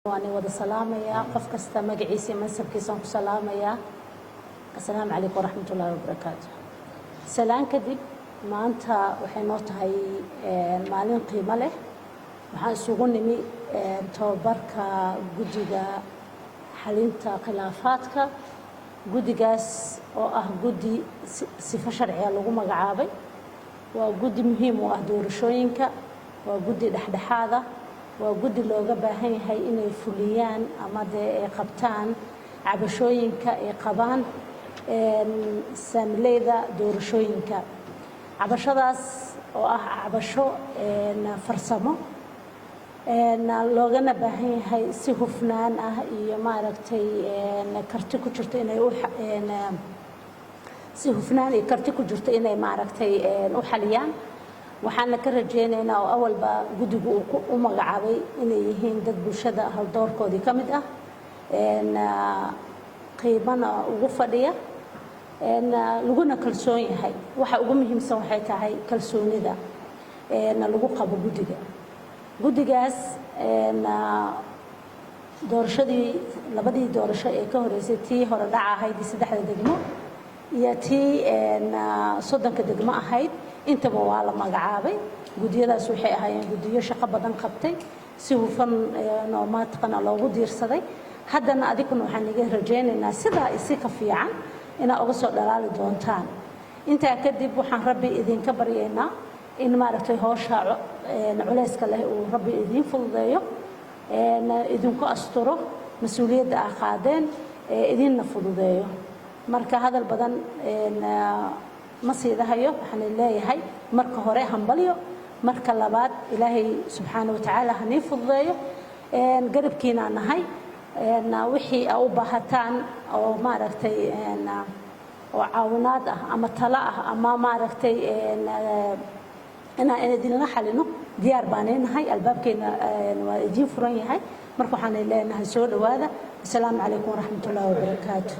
Waan wada salaamayaa, qof kasta magaciisa iyo mansabkiisaan ku salaamayaa. Asalaamu calaykum waraxmat ullaahi wabarakaatu. Salaan kadib, maanta waxay noo tahay maalin qiimo leh. Waxaan isugu nimi tababarka guddiga xalinta khilaafaadka. Guddigaas oo ah guddi sifo sharciga lagu magacaabay, waa guddi muhiim u ah doorashooyinka, waa guddi dhexdhexaad ah, waa guddi looga baahan yahay inay fuliyaan ama dee ay qabtaan cabashooyinka ay qabaan saamileyda doorashooyinka. Cabashadaas oo ah cabasho farsamo, loogana baahan yahay si hufnaan ah iyo, maaragtay, karti ku jirto inay si hufnaan iyo karti ku jirto inay, maaragtay, u xaliyaan. Waxaana ka rajeynaynaa, oo awalba guddigu uu u magacaabay, inay yihiin dad bulshada haldoorkoodii ka mid ah, qiimana ugu fadhiya, laguna kalsoon yahay. Waxa ugu muhiimsan waxay tahay kalsoonida lagu qabo guddiga. Guddigaas doorashadii, labadii doorasho ee ka horeysay, tii hore dhaca ahayd saddexda degmo iyo tii 30-ka degmo ahayd, intaba waa la magacaabay. Guddiyadaas waxay ahaayeen guddiyo shaqo badan qabtay, si hufan oo maataqana loogu diirsaday. Haddana adiguna waxaan iga rajaynaynaa sidaa isi ka fiican inaa uga soo dhalaali doontaan. Intaa kadib, waxaan Rabbi idinka baryaynaa in, maaragtay, howsha culayska leh uu Rabbi idiin fududeeyo, idinku asturo mas-uuliyadda aa qaadeen, idinna fududeeyo. Marka hadal badan ma siidahayo. Waxaan leeyahay, marka hore hambalyo, marka labaad Ilaahay subxaana wa tacaala hanii fududeeyo. Garabkiinaa nahay, wixii aa u baahataan oo, maaragtay, oo caawinaad ah ama talo ah ama, maaragtay, inaan idinla xalino, diyaar baanay nahay. Albaabkeena waa idiin furan yahay. Marka waxaan leenahay, soo dhowaada. Asalaamu calaykum waraxmat ullahi wabarakaatu.